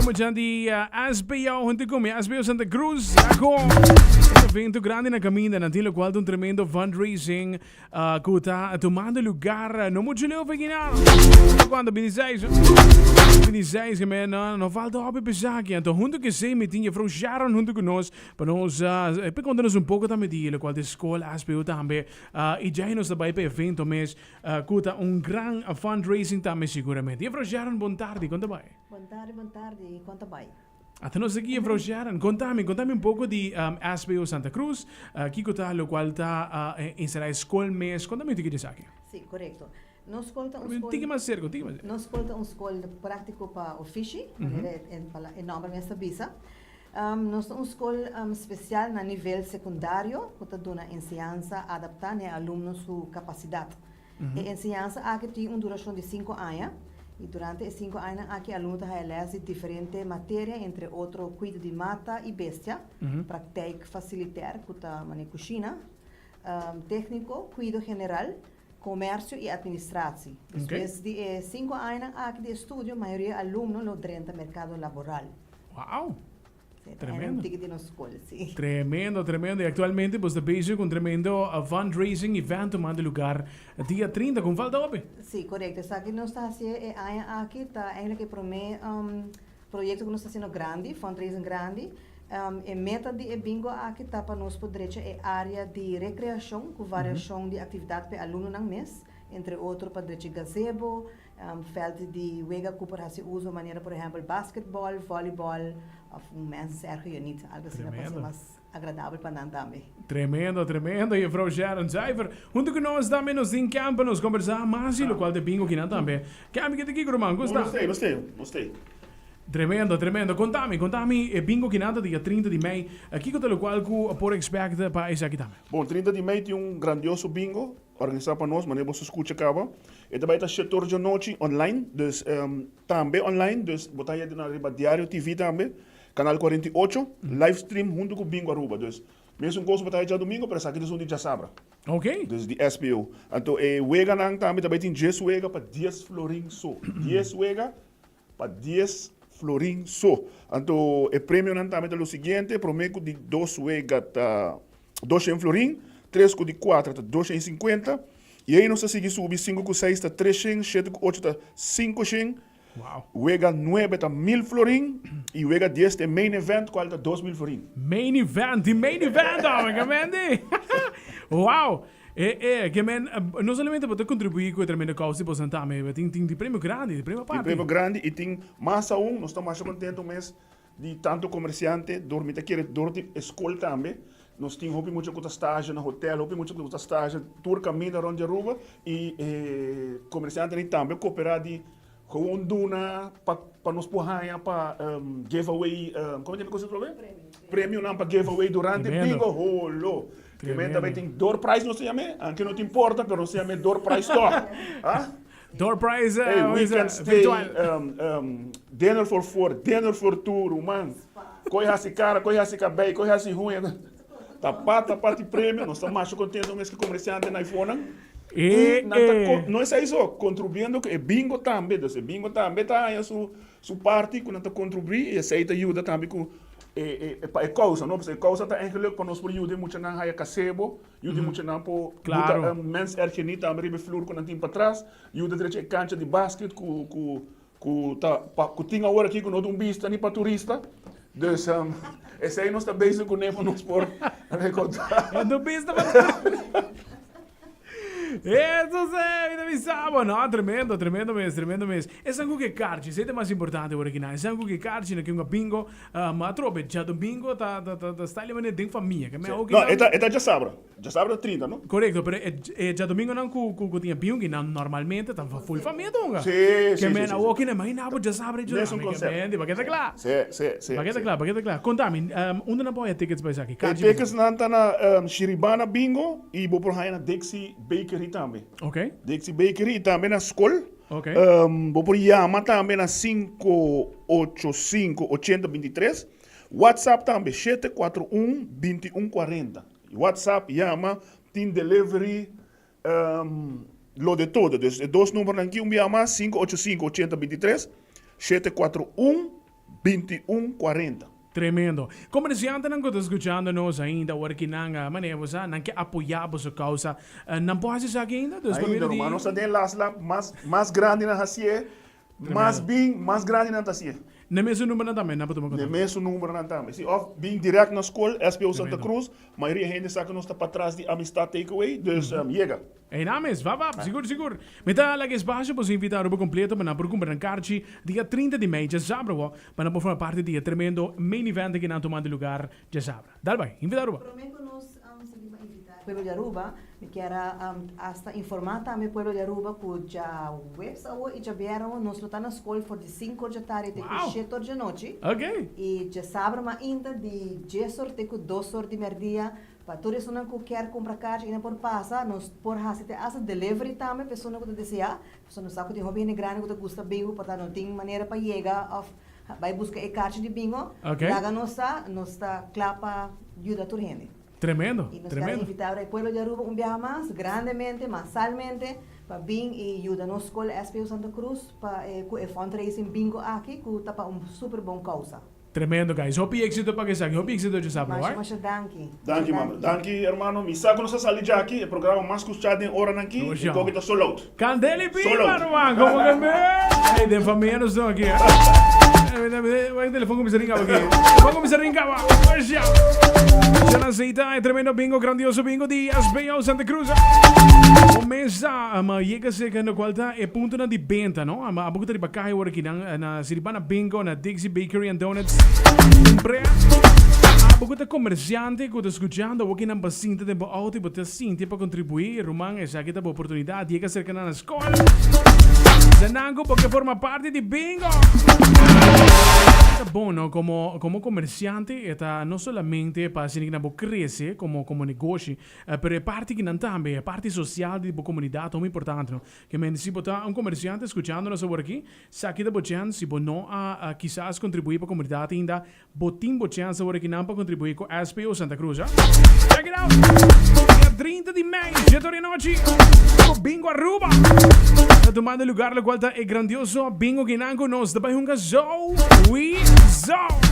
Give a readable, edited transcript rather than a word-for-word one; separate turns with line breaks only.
Tin mucha di SBO hunto cu mi, SBO Santa Cruz, ya cu evento grandi na caminda, nan tin locual ta un tremendo fundraising cu ta tumando lugar no mucho leu fekinan. Cuanto? 26? 26 que men no, no falta hopi pesaki. Anto hunto cu esey mi tin juffrouw Sharon hunto cu nos pa nos pa conta nos un poco tambe di locual ta school SBO tambe y djai nos ta bay pa evento mes. Cu ta un gran fundraising tambe siguramente. Juffrouw Sharon, bon tardi, con ta bay?
Bon tardi, bon tardi, con ta bay?
Ata nos aki, Juffrouw Sharon. Contami, contami un poco di SBO Santa Cruz, kico ta locual ta encerra e scol mes, contami un tiki di esaki.
Si, corecto. Nos scol ta un scol.
Un tiki mas cerca, un tiki mas cerca.
Nos scol ta un scol practico pa ofishi, manera e nomber mes ta bisa. Nos ta un skol spesial na nivel sekundario ku ta duna enseñansa adaptá na e alumno su kapasidat. E enseñansa aki tin un durashon di sinku aña i durante e sinku añanan aki e alumno ta haya lès di diferente materia, entre otro kuido di mata i bestia, praktijk fasilitèr ku ta manera kushina, tékniko, kuido general, komersio i administratie. Despues di e sinku añanan aki di estudio mayoria alumno lo drenta merkado laboral.
Wow!
Sí, Tremendo. Tiki di nos school, sí.
Tremendo, tremendo. Y actualmente bos ta bezig cu un tremendo fundraising event tomando lugar dia 30, con falta hopi.
Sí, correcto. Esaki nos ta haci e aña aki ta eigenlijk e prome proyecto cu nos ta haciendo grandi, fundraising grandi. E meta di e bingo aki ta pa nos por drecha e area di recreacion cu variacion di actividad pa e alumnonan mes, entre otro pa drecha e gazebo, Veld di wega cu por haci uso manera por ehempel basketball, volleyball of un mens erger je niet. Algo asina pa haci mas agradabel pa nan tambe.
Tremendo, tremendo Juffrouw Sharon Zuiver. Hunto cu nos tambe nos tin Cam pa nos conversa mas y locual ta bingo kinan tambe. Cam, ke ta kico ruman? Con sta?
Nos tey, nos tey, nos tey.
Tremendo, tremendo. Contami, contami e bingo kinan ta dia 30 di mei. Kico ta locual cu por expect pa esaki tambe?
Bon, 30 di mei tin un grandioso bingo. Organisá pa nos, manera boso skucha kaba. E ta bai ta shetor djanochi online, dus tambe online, dus bo ta haya na riba Diario TV tambe, kanal 48, live stream huntu ku Bingo Aruba. Dus mesun kos bo ta haya djadumingu, pero esaki ta esun di djasabra.
Ok.
Dus di SPO. Anto e weganan tambe ta bai tin dies wega pa dies florin so. Dies wega pa dies florin so. Anto e premionan tambe ta lo siguiente, prome ku di dos wega ta 200 florin, tres ku di kuater ta 250, i ei nos ta sigui subi, sinku ku seis ta 300, shete ku ocho ta 500,
Wow.
wega nuebe ta 1000 florin, i wega dies ta e main event kual ta 2000 florin.
Main event, di main event, ome, ke mendi. Wow. E, e, ke men, no solamente bo ta contribuí cu e tremendo causa di boso tambe, pero tin, tin di premio grandi, di premio
Tin
aparte.
premio grandi i tin mas aun, nos ta masha contento mes di tanto comerciante, dor mi ta kere dor di e scol tambe, nos tin hopi mucha cu ta stage na hotel, hopi mucha cu ta stage tur caminda rond di Aruba i e comerciantenan tambe coopera di Gewoon duna pa pa nos por haña pa give away, como ta yama e cosa otra vez? Premionan pa give away durante bingo holo. Tremendo. Tambe tin door prize nos ta yam'e, aunke no tin porta pero nos ta yam'e door prize toch. Ah?
Door prize
Hey, weekend stay, dinner for four, dinner for two, ruman. Koe hasi kara, koe hasi kabei, koe hasi huña. Ta pa ta pa ti premio, nos ta masha contento mes ki comerciante na iPhonenan.
E,
I nan ta
e.
ko, no esei so, contribuiendo ku e bingo tambe, dus e bingo tambe ta haña su su parti ku nan ta contribui i esei ta yuda tambe ku e e e pa e kousa, no, pasobra e kousa ta eigenlijk pa nos por yuda e muchanan haya kasebo, yuda e muchanan por buta
Klaro.
mens ergenie tambe riba e flur ku nan tin patras, yuda drecha e kancha di basket ku ku Ku ta pa ku tin awor aki ku no ta un bista ni pa turista. Dus esei nos ta bezig kuné pa nos por rekordá.
No ta un bista pa turista. Eso se, mi ta bisa bo. No, tremendo, tremendo mes, tremendo mes. Esan ku ke karchi, esei ta mas importante awor aki nan. Esan ku ke karchi na ken ku a bingo, ma atrobe djadomingo ta ta ta sta li manera den famia. Ke me
No, e ta e ta djasabra. Djasabra ta trinta, no?
Korekto, pero e e djadomingonan ku ku tin e biunginan normalmente ta full famia ta hunga.
Sí, sí,
Ke
sí,
men
sí,
awor
sí.
ki imaginá bo djasabra i
Mesun
djadomingo.
konsepto.
Ke men di, pa ke ta kla.
Sí, sí, sí,
Pa ke ta
sí.
kla, pa ke ta kla. Konta mi, unda nan por haña tickets pa esaki?
E
Karchi pa esaki?
ticketsnan ta na Shiribana Bingo i bo por haña na Dixie Bakery tambe.
Ok.
Dixie Bakery i tambe na skol.
Ok.
Bo por yama tambe na 585 80 23. WhatsApp tambe 741 21 40. WhatsApp, yama, tin delivery, lo de todo. Dus e dos numbernan aki un bia mas, 585 80 23, 741 21 40.
Tremendo. Comerciantenan cu ta scuchando nos ainda ora ki nan a manera bo sa nan ke apoya boso causa nan por haci esaki ainda? Dus pa
Ainda
medio di.
ruman nos ta den las lap mas mas grandi nan hacié mas
Tremendo.
bin mas grandi nan ta hacié.
Na mesun numbernan tambe nan por tuma
Na
contacto.
mesun numbernan tambe si of bin direct na school SPO Santa
Tremendo.
Cruz mayoria hende sa cu nos ta patras di Amistad Takeaway dus yega.
Einan mes, wap wap, sigur sigur. Mi ta laga espacio pa su invita Aruba completo pa nan por cumpra nan karchi dia 30 di mei djasabra wo pa nan por forma parti di e tremendo main event aki nan tuma di lugar djasabra. Dal bai, invita Aruba.
Prome cu nos sigui pa invita e pueblo di Aruba, mi kier a hasta informa tambe e pueblo di Aruba cu djaweps awo y djabièrnè awo nos lo ta na scol for di cinco or dja tardi te cu shete or dja nochi. Y djasabra mainta di dies or te cu dos or di merdia Pa tur esunnan ku kier kumpra karchi i nan por pasa, nos por hasi te hasta delivery tambe pa esunnan ku ta deseá. Pasobra nos sa ku tin hopi hende grandi ku ta gusta bingo, por ta no tin manera pa yega òf bai buska e karchi di bingo. Laga nos sa, nos ta kla pa yuda tur hende.
Tremendo,
I nos kier
tremendo.
invitá ora e pueblo di Aruba un biaha mas, grandemente, masalmente, pa bin i yuda nos skol SPU Santa Cruz pa e ku e fundraising bingo aki ku ta pa un super bon kousa.
Tremendo guys, hopi exito pa esaki, hopi exito djasabra,
Masha
hoor.
masha danki.
Danki mama. Danki hermano. Mi sa ku nos a sali djaki, e programa mas kuscha den oranan aki, e koki ta sold out.
Kandel i
Sold
pipa
out.
ruman, komo ke me. Ey, den famia nos don aki, eh. Wak e telefon kuminsa ringa aki. Telefon kuminsa ringa wa. Masha. Masha nan seita e tremendo bingo, grandioso bingo di SBO Santa Cruz. Bo mesa ma yega serka lokual ta e puntonan di benta, no? Amo ku ta riba kai ora aki nan na Siribana Bingo na Dixie Bakery and Donuts. Kumpra. Abo ku ta komersiante ku ta skuchando awor kinan pa sinta den bo outo i bo ta sinti pa kontribuí, ruman esaki ta bo oportunidat. Yega serka nan na skol. Bisa nan ku bo ke forma parti di bingo. Ta bon no komo komo komersiante e ta no solamente pa asina kinan bo krese komo komo negoshi, pero e parti kinan tambe, e parti sosial di bo komunidat ta hopi importante no. Ke men si bo ta un komersiante skuchando nos awor aki, Sa ki ta bo chèns? Si bo no a kisas kontribuí pa komunidat ainda, bo tin bo chèns awor akinan pa kontribuí ku SPO Santa Cruz. Check it out! Dia 30 di mei, shete ora di anochi, ku Bingo Aruba ta tumando lugar, lokual ta e grandioso bingo kinan ku nos ta bai hunga Zo! Wi Zo!